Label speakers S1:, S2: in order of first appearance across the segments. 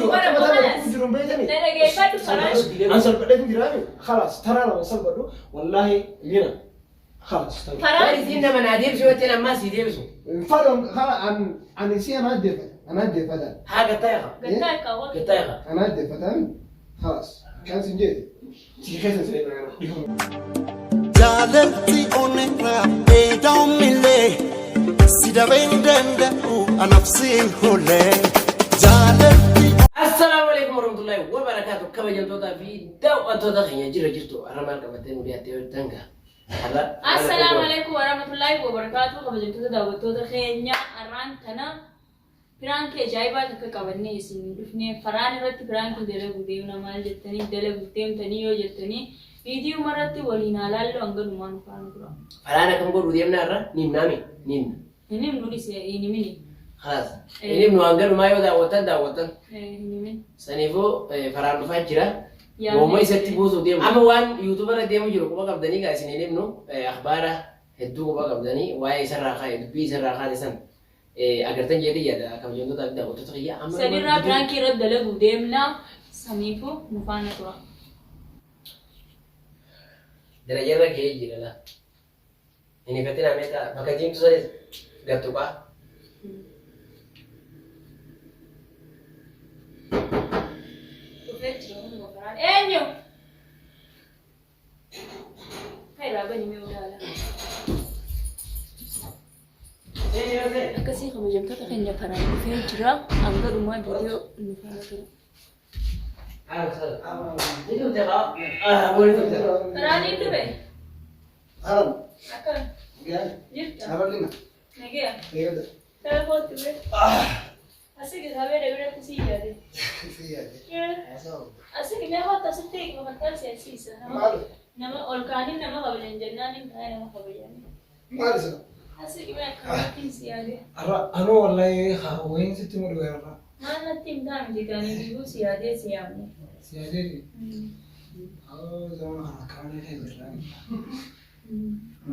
S1: jiru akka mataa na dhukkubuu jiru hin beektanii?
S2: Na dhageeffadhu Faraan.
S1: An salphadheetu jiraami. Khalaas taraa lama salphadhu. Wallaahi lina. Khalaas taraa.
S2: Faraan.
S3: Bari isiin nama naa deebisu yoo jetteen ammaa sii deebisu.
S1: Fadon khala an ani si ana ajjeefata. Ana ajjeefata.
S3: Haa gattaa eqa.
S2: Gattaa eqa waqti.
S3: Gattaa eqa.
S1: Ana ajjeefata. Khalaas. Kan sin jeete. Si keessa seenaa dhifama.
S4: Jaalalti onnirraa eedaa'umillee si dabee hin danda'u anaaf siin hullee. Jaalalti
S3: Assalaamu alaikum warahmatullahi wabarakaatu kabajamtootaa fi daawwattoota keenya jira jirtu har'a maal qabattee nu dhiyaattee yoo jettan gaa har'a
S2: Assalaamu alaikum warahmatullahi wabarakatuh kabajamtoota daawwattoota keenya har'aan tana Piraankii ajaa'ibaa takka qabannee isin dhufne. Faraan irratti piraankii dalaguu deemna maal jettanii dalaguuf deemtanii yoo jettanii viidiyuma irratti waliin haa laallu hanga dhumaa nu faana tura.
S3: Faraan akkam godhuu deemna har'a ni himnaa mi ni himna.
S2: Hin himnu dhise hin himini.
S3: Khalaas hin himnu hanga dhumaa yoo daawwattan daawwattan.
S2: Hin himin.
S3: Saniifuu faraan dhufaa jira.
S2: Yaadni
S3: Wooma isatti buusuu deemu. Amma waan yuutuuba irra deemu jiru quba qabdanii gaa isin hin himnu akhbaara hedduu quba qabdanii waa'ee isarraa kaa'e dubbii isarraa kaate san Agartan jedhee yaada kabajamtoota fi daawwattoota kiyya amma
S2: Sanirraa piraankii irratti dalaguu deemna. Saniifuu nu faana tura.
S3: Darajarra gahee jira laa. Hin ifatinaa meeqa bakka diimtuu sanis gad tuqaa.
S2: Dhufee jira hunduma faraan. Eenyu? Irraa bani mee ulaala. Akkasii kabajamtoota keenya karaan dhufee jira. Hanga dhumaa viidiyoo nu faana tura. Karaan hin dhufe.
S1: Haram.
S2: Akkam
S1: Gaarii.
S2: jirta?
S1: Habalina.
S2: Nagaya.
S1: Eegala.
S2: Kara kootti bee. Asii kitaabee dabiratti sii yaade.
S1: Si yaade.
S2: Asii mee kootti asitti mafantaan si asiisa.
S1: Maali?
S2: Nama ol kaanii nama kabajan jennaan hin taa'e nama kabajanii.
S1: Maali sana?
S2: Asii mee akkamittiin si yaade.
S1: Har'a anoo wallahi haa wayiin sitti mudhu har'a.
S2: Maal natti himtaa miti kan inni si yaadee si yaamne.
S1: Si yaadee haa zamana kana akkamii ta'e jirra.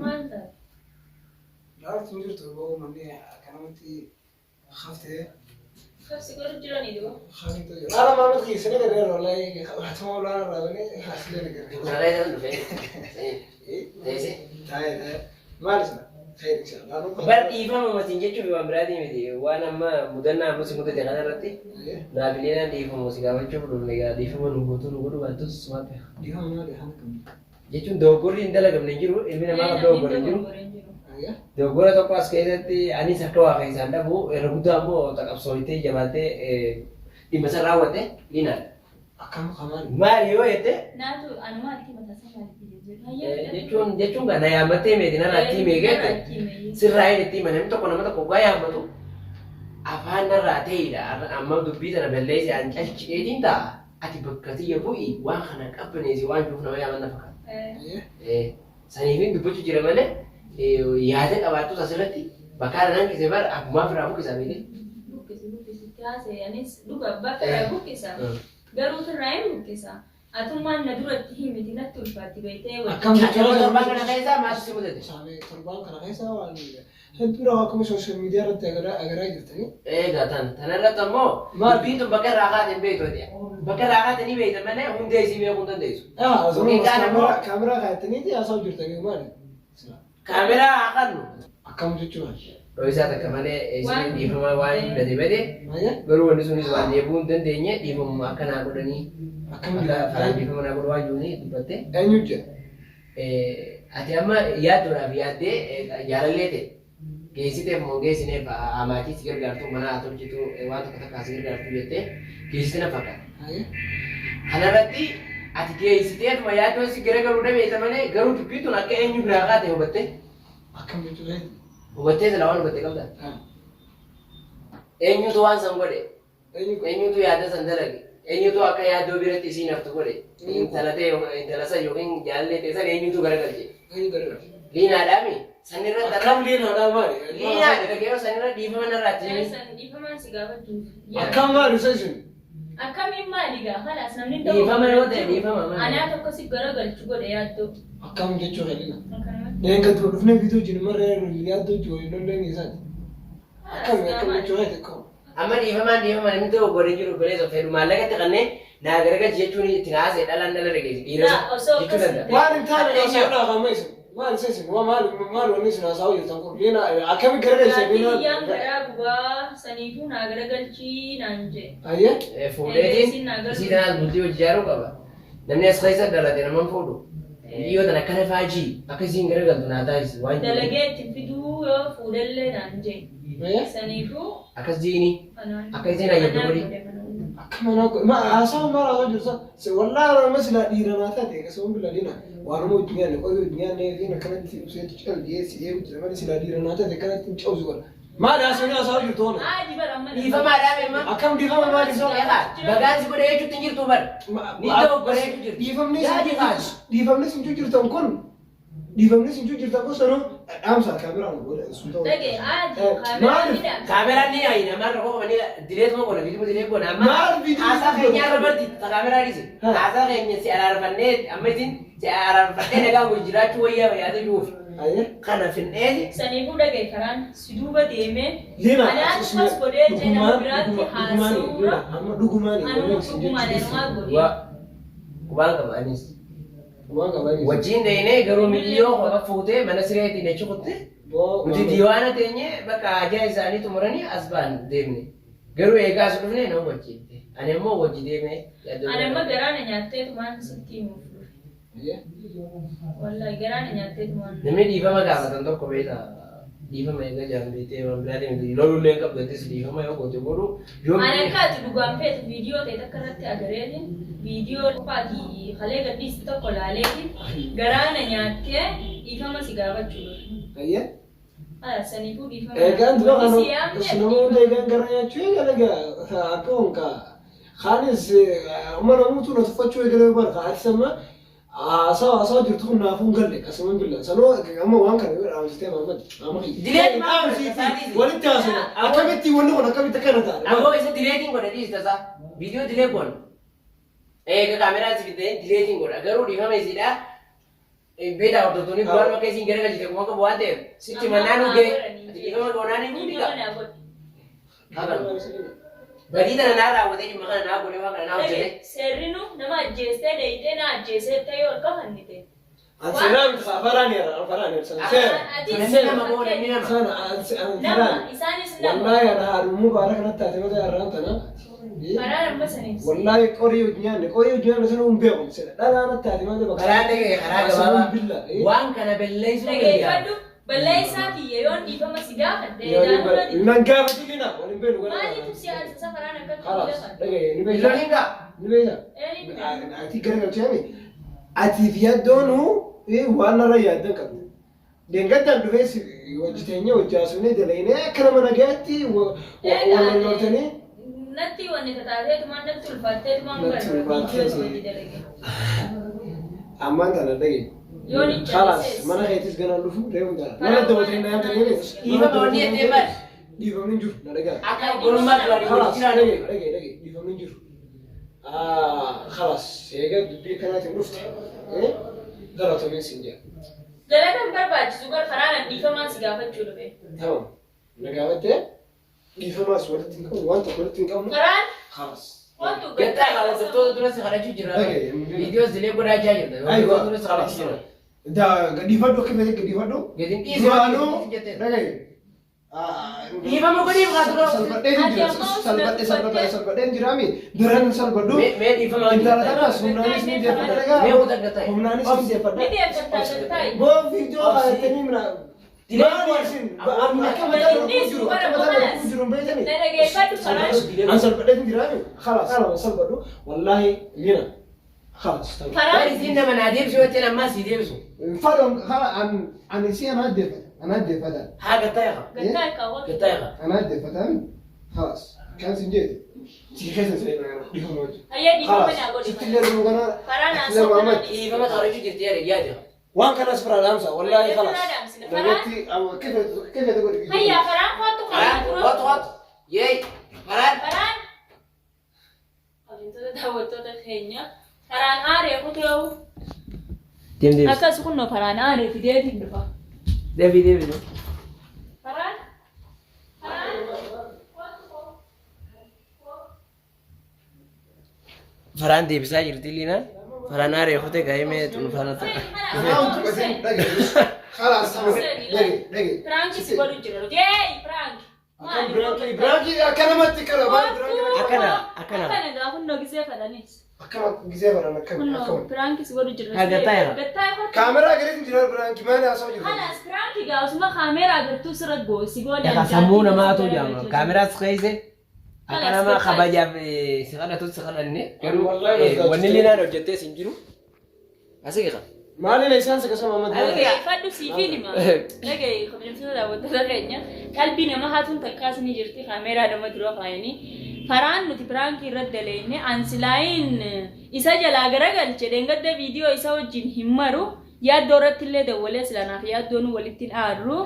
S2: Maal taate?
S1: Laaftu hin jirtu boo manni akkanumatti haftee.
S2: Kabsi godhu jiranii duba.
S1: Haftu jira. Haala maamad keessa ni gargaara wallahi hatuma olaanaa irraa banee asilee ni gargaara.
S3: Karaa isaan dhufee. Teessee.
S1: Taa'ee taa'ee maali sana? Khayr inshallah.
S3: Bar dhiifama masin jechuuf waan biraatii miti waan amma mudannaa amma si mudate kana irratti naaf illee dhiifama si gaafachuuf dhufne egaa dhiifama nu gootuu nu godhu baattus waan beeka.
S1: Dhiifama maali haala kamii?
S3: Jechuun dogoggorri hin dalagamne hin jiru ilmi namaa kan dogoggore hin jiru. Dogoggora tokko as keessatti anis akka waa keessaan dhabu irra guddaa immoo taqabsooytee jabaattee dhimma san raawwatte liinaan.
S1: Akkam kamaan?
S3: Maali yoo jette
S2: Naatu anumaa itti mataa isaa maalitti jejjedha.
S3: jechuun jechuun kana yaammattee meeti narraa itti himee geette sirraa hin itti hima namni tokko nama tokko dhugaa yaammatu afaan narraa ta'edha amma dubbii tana balleesse an calchi'eetiin ta'a ati bakka tiyya bu'i waan kana qabbaneessi waan jiruuf nama yaaman na fakkaata. Saniifin dubbachuu jira malee yaada qabaattus asirratti bakka nan qise bar akkumaa firaa buqqisaa beekee.
S2: Buqqisi buqqisi itti haasa'e anis dhuga bakka irraa buqqisa. Garuu firraa hin buqqisa. Atummaan na duratti himiti natti ulfaatti beektee wajjin.
S1: Akkam
S3: Ati amma torbaan kana keessaa maaltu si mudate?
S1: Saamee torbaan kana keessa waan hedduudha akkuma sooshaal miidiyaa irratti agaraa jirtanii.
S3: Egaa tan tanarratti ammoo
S1: Maal?
S3: dubbiin tun bakka irraa kaate hin beektu ati. Bakka irraa kaate ni beekta malee hundee isii beekuu hin dandeessu.
S1: Ah,
S3: Yookiin kaan ammoo
S1: kaameraa kaayataniiti haasa'u jirtanii maali?
S3: Kaameraa haa kannu.
S1: Akkam jechuudha?
S3: Dho'isaa takka malee isin
S2: Waan-
S3: dhiifama waan hin bade bade
S1: Maayya?
S3: garuu wanni sunis waan deebi'uu hin dandeenye dhiifamuma akka naa godhanii
S1: Akkam
S3: akka
S1: jedha?
S3: faraan dhiifama naa godhu waan jiruuni dubbatte.
S1: Eenyu jedha?
S3: Ati amma yaaddoodhaaf yaaddee jaalallee ta'e geessiteef moo hin geessineef amaatii si gargaartu mana haa tolchitu waan tokko takka si gargaartu jettee geessite na fakkaata.
S1: Maayya?
S3: Kanarratti ati geessiteetuma yaaddoon si garagaluu dhabeessa malee garuu dubbiin tun akka eenyu biraa kaate hubattee
S1: Akkam jechuudha?
S3: hubattee sila waan hubatte qabda.
S1: Ah,
S3: Eenyutu waan san godhe?
S1: Eenyu godhe?
S3: Eenyutu yaada san dalage? Eenyutu akka yaaddoo biratti isiin haftu godhe? Intala ta'e intala san yookiin jaalallee ta'e san eenyutu garagalche?
S1: Eenyu garagalu?
S3: Liinaadhaami? Sanirra
S1: Akkam liinaadhaa maali?
S3: Liinaadha dhaga'ee sanirra dhiifama narraa itti himi.
S2: San dhiifamaan si gaafachuuf.
S1: Akkam maali isa isin?
S2: Akkamiin maali gaa kalaas namni
S3: Dhiifama yoo ta'e dhiifama maali?
S2: Anaa tokko si garagalchu godhe yaaddoo.
S1: Akkam jechuu keenya?
S2: Akkanumatti.
S1: Eenga dura dhufnee viidiyoo wajjin marree yaaddoo wajjin waliin lolleen isaati. Akkam akkam jechuu keenya akkam?
S3: Amma dhiifamaan dhiifama namni tokko godhee jiru golee fedhu maallaqatti kanneen naa garagalchi jechuun itti naasee dhalaan dhala dhageessi. Dhiira
S2: Laa, osoo
S3: jechuu
S2: akkas
S3: danda'a.
S1: Waan hin taane haasa'uudhaaf amma isin maal isa isin waa maal maal wanni isin haasa'uu jirtan kun liina akkami garagalchite
S2: Jaartii
S1: liina.
S2: kiyyaan garaa gubaa saniifuu naa garagalchii naan jee.
S1: Ayyee.
S3: Fuudheetiin isii tanaas bultii hojii ijaaruu qaba. Namni as keessa dhalate nama hin fuudhu. Biyyoo tana akkana faajii akka isiin garagaltu naa taasisi waan jiru.
S2: Dalagee itti fiduu yoo fuudhellee naan jee.
S1: Ayyee.
S2: Saniifuu
S3: Akkas jiini
S2: kanaan.
S3: akka isiin ayyaddu godhi.
S1: Akka manaa godhe ma haasa'u maal haasa'u jirta wallaahi nama silaa dhiira naa taate akkasuma bila liina waanuma hojii nyaanne qorii hojii nyaanne fi akkanatti useetu cal dhiyeessi eegu jira malee silaa dhiira naa taate akkanatti hin cawsu godha. Maal haasa'u haasa'u jirtu oona.
S2: Haati bara amma.
S3: Dhiifamaadhaa beema.
S1: Akkam dhiifama maal isa?
S3: Bagaan si godhee jechuutti hin jirtu bara. Ni ta'u godhee jirti.
S1: Dhiifamni
S3: Yaadi haati.
S1: dhiifamni isin jirtan kun dhiifamni isin jirtan kun sanuu dhaamsa kaameraan godha sun ta'u.
S2: Dhage haati
S1: Maaliif?
S2: kaameraa fida.
S3: Kaameraan ni yaayi namaa irra qofa direetuma godha viidiyoo diree godha amma.
S1: Maal viidiyoo
S3: Haasaa
S1: diree
S3: keenya irra barti kaameraa dhiise. Haasaa keenya si araarfannee amma isin si araarfannee nagaa wajjin jiraachuu wayyaa yaada jiruuf.
S1: Ayyee.
S3: Kana finneeti.
S2: Saniifuu dhage karaan si duuba deemee.
S1: Liina
S2: Anaan akkas godhee jee nama biraatti haasa'uura.
S1: amma dhugumaan
S2: Anuma dhugumaan anumaa godhee.
S3: Waa qubaan qaba anis.
S1: Waan qabanii.
S3: Wajjin dhayinee garuu miyyoo qofa fuutee mana sireetiin achi kutte. Nuti diiwaana teenye bakka hajaa isaanii xumuranii as ba'an deemne. Garuu eegaa as dhufne nama wajjin. Ani immoo wajji deemee yaaduu
S2: Ani amma garaana nyaattee tumaan sitti himuuf dhufe. Wallahi garaana nyaattee tumaan.
S3: Namni dhiifama gaafatan tokko beektaa dhiifama eega jaan beektee waan biraa deemte lolullee hin qabdu atis dhiifama yoo goote godhu yoo
S2: Ani akka ati dhugaan feetu viidiyoo ta'e takka irratti agareetiin viidiyoo qofaati kalee gadhiisti tokko laaleetiin garaana nyaattee dhiifama si gaafachuu dhufe.
S1: Ayyee.
S2: Haa saniifuu dhiifama.
S1: Eegaan dura
S2: Wanti
S1: kana
S2: si yaamne
S1: nama hunda eegaan gara nyaachuu eegala egaa akka honka kaanis amma namoota na tuffachuu eegalee bara ati sama haasawa haasawa jirtu kun naafuu hin galle akkasuma billa sanoo amma waan kana yoo dhaamsitee maamad amma
S3: Direet maal
S1: walitti haasoo akkamitti wanni kun akkamitti akkana ta'a.
S3: Aboo isa direetiin godha dhiista isaa viidiyoo diree goona. Eega kaameraa si fidee direetiin godha garuu dhiifama isiidha. Beektaa hordoftoonni duraan bakka isiin gara galchite kuma qabu waan ta'eef sitti mannaan dhugee ati dhiifama goonaan hin
S2: Dhiifama
S3: dhiiga.
S2: naa godhi.
S3: Badii tana naa raawwatee dhimma kana naa godhee waan kana naa hojjete.
S2: Seerrinu nama ajjeestee dheeyitee na ajjeesee ta'ee ol kafannite.
S1: An seeraan afaraan yeera afaraan yeera sana seera.
S3: Namni nama moo namni nama.
S1: Sana an
S2: Nama
S1: faraan.
S2: isaanis nama.
S1: Wallaahi ana haadhu mubaarak natti taate mata irraan tana.
S2: Karaan amma saniif.
S1: Wallaahi qorii hojii nyaanne qorii hojii nyaanne sana hin beeku sila dhalaa natti taate mata bakka.
S3: Karaa dhagee karaa gabaabaa waan kana balleessuu danda'a.
S2: Dhageeffadhu balleessaa kiyya yoon dhiifama si gaafadhe daanura
S1: Nan gaafati lina waliin beenu gara.
S2: Maaliif si aarsa karaan akkatti
S1: Kalaas
S2: lafa?
S1: dhagaye ni beekta.
S3: Loliin gaa.
S1: Ni beekta. Ati gara galchee mi? Ati fi yaaddoonu waan narra yaaddan qabdu. Deengaddaan dhufee si hojii teenyee hojii haasofnee dalaginee akka nama nagaatti wal loltanii.
S2: Natti wanni tataateetumaan natti ulfaatteetumaan
S1: Natti ulfaattee si-
S2: dalage.
S1: Ammaan tana dhagaye.
S2: Yoon hin
S1: Kalaas
S2: callisees.
S1: mana keetis ganaan dhufu reefu tana. Mana dabalatee na yaamte deemee.
S3: Dhiifama wanni jettee bar.
S1: Dhiifamni hin jiru na dhagaa.
S3: Akka obbolummaa duraanii
S1: خلاص
S3: waliin jiraatan.
S1: dhagaye dhagaye dhagaye dhiifamni hin jiru. خلاص eega dubbii kanaatiin dhufte galatomeen siin jedha.
S2: Dalagaan barbaachisu bar karaan dhiifamaa si gaafachuu dhufe.
S1: Tamam. Na gaafattee dhiifamaas walitti hin qabnu waan tokko walitti hin qabnu.
S2: Karaan
S1: خلاص.
S2: wantu
S3: Gattaa hordoftoota dura si kadhachuu jira.
S1: Dhagaye.
S3: Viidiyoo silee godhaa jirta.
S1: Aywa.
S3: Hordoftoota dura si kadhachuu jira.
S1: Da dhiifadhu akka fedhe dhiifadhu.
S3: Gadi dhiisi
S1: Duraanuu
S3: jettee.
S1: dhagaye.
S3: Dhiifama godhiif haa dura.
S1: Salphadhee jira. Salphadhee salphadhee salphadhee jiraami. Daran salphadhu.
S3: Mee dhiifama
S1: Intala tanaas humnaanis ni deeffadha dhagaa.
S3: Mee kutaa gattaa.
S1: Humnaanis ni deeffadha.
S2: Ni deeffattaa gattaa.
S1: Boo viidiyoo kaayatanii mina. Maali isin akka mataa dhukuu jiru akka mataa dhukuu jiru hin beektanii.
S2: Na dhageeffadhu karaan.
S1: An salphadhee jiraami. Khalaas an salphadhu wallaahi lina. Khalaas.
S2: Karaan
S3: Isiin nama naa deebisu yoo ta'e ammaa sii deebisu.
S1: Fadon khala an an isii ana deeffata ana deeffata
S3: Haa gattaa eegaa.
S2: gattaa akka wantu.
S3: Gattaa eegaa.
S1: ana deeffata khalaas kan sin jeete si keessa seenaa dhiifama wajjin.
S2: Hayya dhiifama
S1: Khalaas
S2: naa godhi.
S1: sitti illee dhufuu kana
S2: Karaan
S1: ati illee Muhammad
S3: Dhiifama kadhachuu jirti yaada yaada.
S1: waan kanas biraa dhaamsa wallaahi
S2: Biraa
S1: khalaas.
S2: dhaamsina.
S1: Nagatti kifeete godhi.
S2: Hayya karaan kottu
S3: Karaan
S2: karaan
S3: qotu qotu. Yeey karaan.
S2: Karaan. Hojjettoota daawwattoota keenya karaan aaree kutuu
S3: Deem deebisi.
S2: akkas kunno karaan aaree fideetiin dhufa.
S3: Deebi deebi.
S2: Karaan. Karaan. Kottu kottu.
S3: Faraan deebisaa jirti Liinaan. Faraan aaree kutee gaa'imee xunfaana ta'a.
S1: Khalaas dhage dhage.
S2: Piraanki si godhu jira. Yeey piraanki.
S1: Akkam biraanki akkanamatti kana maal biraanki
S3: Akkana akkana.
S2: Akkana gaa hundoo gisee fadhanis.
S1: akkama gisee baran akkam
S2: Kunnoo
S1: akkam.
S2: piraanki si godhu jira.
S3: Haa, gattaa'eera.
S2: Gattaa'eera.
S1: Kaameraa gaditti jira biraanki maal haasa'u jiru.
S2: Kanaas piraanki gaa osuma kaameraa agartuu sirra goosi goone.
S3: Yaqa sammuu namaatu jaama. Kaameraas keessa akka nama kabajaaf si kadhatu si kadhanne garuu wanni Liinaan hojjettee sin jiru. Asii qaba.
S1: Maali isaan si kasama amma.
S2: Fadhu siifin hima. Dhagaye kabajamtoota daawwattoota keenya qalbii nama haatuun takkaas ni jirti kaameraa nama dura kaayanii. Faraan nuti piraankii irratti daleenne ansilaayin isa jalaa garagalche dheengadda viidiyoo isa wajjin hin maru yaaddoo irratti illee dawwalee silanaaf yaaddoon walitti hin aarru.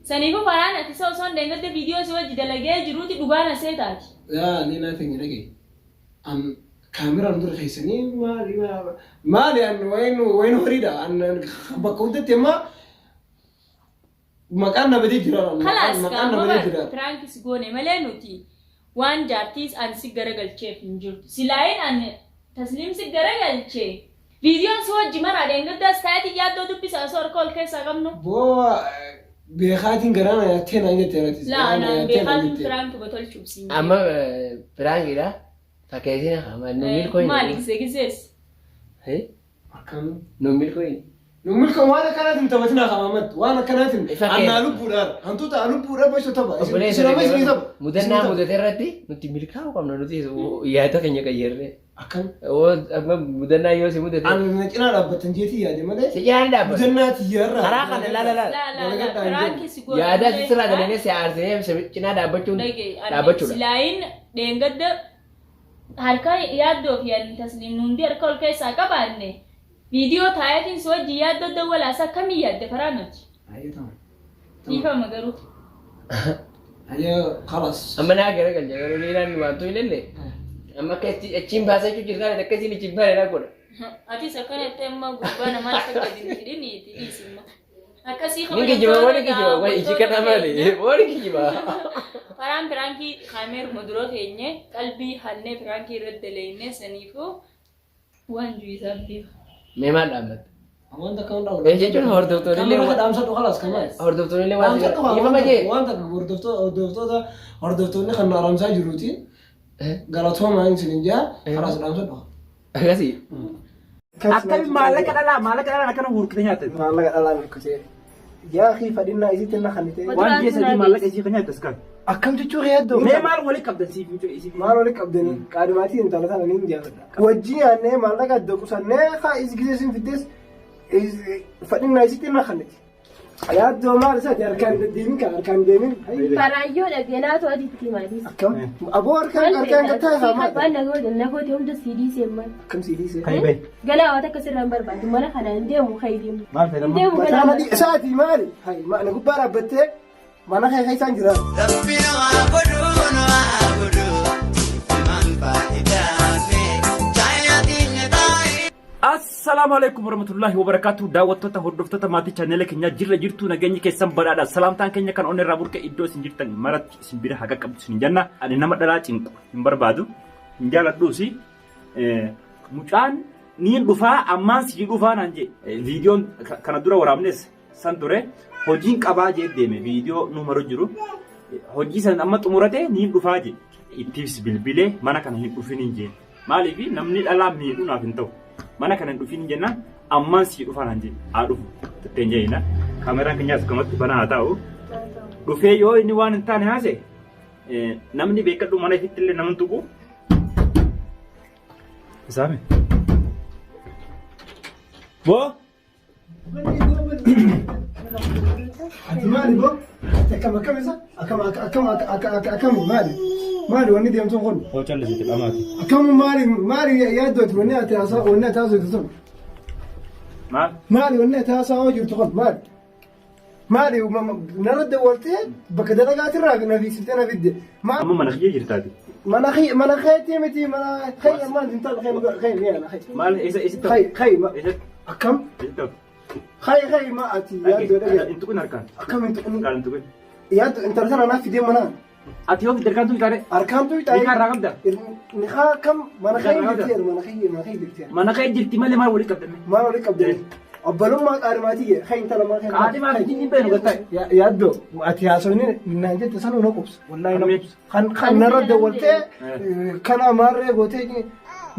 S2: Saniifuu faraan ati isa osoo hin dheengadda viidiyoo si wajji dalagee jiruuti dhugaan asee taati.
S1: Yaa Liinaa teenya dhagaye. An kaameraan dura keessanii maali maali an wayin wayin horiidha an bakka hundatti amma maqaan na badee jira.
S2: Kalaas
S1: Maqaan na badee jira.
S2: gaamma piraankis goone malee nuti waan jaartiis an si garagalcheef hin jirtu. Silaayin an tasliim si garagalche viidiyoon si wajji maraa dheengaddaas taa'eeti yaaddoo dubbisa osoo harka ol keessaa qabnu.
S1: Boo beekaatiin garaa na nyaattee naan jette irratti.
S2: Laa anaan beekaatiin piraanki batolchuuf siin.
S3: Amma piraankiidha. Fakkeessina amma nu milkooyin.
S2: Maali gisee gisees?
S1: Akkam.
S3: Nu milkooyin.
S1: Nu milka waan akkanaatiin taphatinaa qaba waan akkanaatiin
S3: Ifa kee.
S1: annaa lubbuudhaan hantuuta lubbuudhaan basho tapha.
S3: Obboleessa
S1: Isin amma isinii tapha.
S3: mudannaa mudate irratti nuti milkaa'uu qabna nuti yaada keenya qayyarree.
S1: Akkam.
S3: Amma mudannaa yoo si mudate.
S1: An na cinaa dhaabbattan jeetii yaade malee.
S3: Si cinaa ni dhaabbata.
S1: Mudannaa tiyyaarraa.
S3: Karaa kana laala laala.
S2: Laa laa laa piraanki si goone.
S3: Yaada sirraa dalagee si aarsee si cinaa dhaabbachuun
S2: Dhagaye
S3: dhaabbachuudha.
S2: silaayin dheengadda harka yaaddoo fi ani tasliim hundi harka ol keessaa qabaanne viidiyoo taa'eetiin si wajji yaaddoo dawwalaas akkamii yaadde karaa nuti. Dhiifama garuu.
S1: Ayyee khalas.
S3: Amma naa garagalcha garuu Liinaan waantu ilaalle. Amma akka achiin baasee jirtu akkasiin achiin baasee naa godha.
S2: Atis akkana jettee amma gubbaa namaa akka gadi hin fidiniiti dhiisimma. Akkasii
S3: Ni kijiba wani kijiba wani iji kana maali wani kijiba.
S2: Faraan piraankii kaameeruma dura keenye qalbii hannee piraankii irratti daleenne saniifuu waan juisaaf beeku.
S3: Mee maal dhaabbatta?
S1: Wanta akkam dhaabatu.
S3: Ee jechuun hordoftoonni illee
S1: Kaamera dhaamsadhu khalas kamaa.
S3: hordoftoonni illee waan
S1: Dhaamsadhu
S3: dhiifama jee.
S1: wanta hordoftoota hordoftoonni kan haramsaa jiruuti. Galatoomaa isin jaa khalas dhaamsadhu.
S3: Akkasii.
S5: Akkami maallaqa dhalaa akkana hurkite nyaatan.
S1: Maallaqa dhalaa mirkisee. Yaa akhi fadhinnaa isitti na kennite.
S5: Waan ji'a sadii maallaqa isii kan nyaattas kan.
S1: Akkam jechuu yaaddoo.
S5: Mee maal walii qabdan siif isiif.
S1: Maal wali qabdanii qaadimaatii intala sana ni jaalladha. Wajjin yaannee maallaqa adda qusannee haa is gisee sin fiddees fadhinnaa isitti na kennite. Yaaddoo maal isaati harkaan deemin kan harkaan deemin.
S6: Faraayyoo dhageenaa to'ati itti himaadis.
S1: Akkam aboo harkaan harkaan gattaa isaa maal?
S6: Waan nagoota hunda siidii seemman.
S1: Akkam siidii see.
S5: Kan bahe.
S6: Galaa waan akka sirraan barbaadu mana kana hin deemu kan deemu.
S5: Maal fayyadamu?
S6: Hin deemu
S1: Mataa
S6: galaa.
S1: madii isaati maali? Hai mana gubbaa dhaabbattee mana kee keessaan jira.
S4: Rabbi nama godhu nama godhu ilmaan faayidaame jaayatiin taa'e.
S5: Assalaamu alaikum warahmatullahi wabarakatuh. Daawwattoota hordoftoota maatii chaanela keenyaa jirra jirtu nageenyi keessan badhaadha. Salaamtaan keenya kan onnee irraa burqe iddoo isin jirtan maratti isin bira haqa qabdu isin jenna. Ani nama dhalaa cinqu hin barbaadu hin jaaladhuusi. Mucaan niin dhufaa ammaan sii dhufaa naan jee. Viidiyoon kana dura waraabnes san ture hojiin qabaa jee deeme viidiyoo nu maru jiru. Hojii san amma xumurate niin dhufaa jee. Ittiifis bilbilee mana kana hin dhufin hin jeen. Maaliif namni dhalaa miidhuu naaf hin ta'u. Mana kana hin dhufin jennaan ammaan sii dhufaa naan jee haa dhufu jetteen jeena. Kaameraan keenyaas akkamatti banaa haa ta'u. Dhufee yoo inni waan hin taane haase namni beekadhu mana ifitti illee nama hin tuqu. Isaami. Boo.
S1: Ati maali boo? Ati akkam akkam isa? Akkam akkam akkam akkam maali? Maali wanni deemtuun kun?
S5: Hoo callisite dhamaati.
S1: Akkam maali maali yaaddooti wanni ati haasaa wanni ati haasoftu sun?
S5: Maal?
S1: Maali wanni ati haasaa jirtu kun maali? Maali narra dawwaltee bakka dalagaatirraa na fiigsitee na fidde. Maal
S5: Amma mana kiyya jirtaati.
S1: mana خي mana خيتي miti mana خي maal intal خي خي خي خي
S5: Maal isa isa
S1: خي خي
S5: Isa
S1: akkam
S5: isa
S1: خي خي ma ati yaaddoo dhagee
S5: Hin tuqin harkaan.
S1: akkam hin tuqin
S5: Harkaan hin tuqin.
S1: yaaddoo intala sana naaf fidee mana
S5: Ati yoo dargaantu itaare.
S1: Harkaan tu
S5: Nikaa irraa qabda.
S1: Nikaa kam mana
S5: Nikaa
S1: kee
S5: irraa
S1: jirti mana kee mana kee jirti.
S5: Mana kee jirti malee maal walii qabdame?
S1: Maal walii qabdani? Obbolummaa qaadhimaatii jee kee intala maa kee.
S5: Qaadhimaa fi jinni beenu gattaa.
S1: Yaaddoo ati haasofni naan jette sanuu na qubsa. Wallaahi na
S5: Ameen.
S1: qubsa. Kan kan narra dawwaltee kana maarree gootee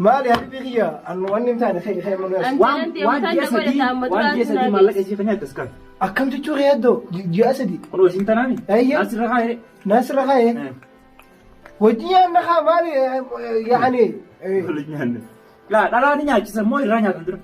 S1: maali habibi kiyya an wanni hin taane kee kee mana.
S6: An
S5: Waan
S6: jiran deemu
S5: waan
S6: tan
S5: ji'a
S6: na godhe
S5: sadii
S6: taa'ammatu
S5: waan ji'a
S6: raatu
S5: sadii
S6: naa
S5: maallaqa
S6: geesse.
S5: isii kan nyaattas kan.
S1: Akkam jechuu kee yaaddoo ji'a sadii.
S5: Kun isiin tanaami?
S1: Ayya.
S5: Naasirra kaa'ee.
S1: Naasirra kaa'ee. Hojii nyaanna kaa maali yaani.
S5: Waliin nyaanne. Laa dhalaa ni nyaachisa moo irraa nyaatan dura?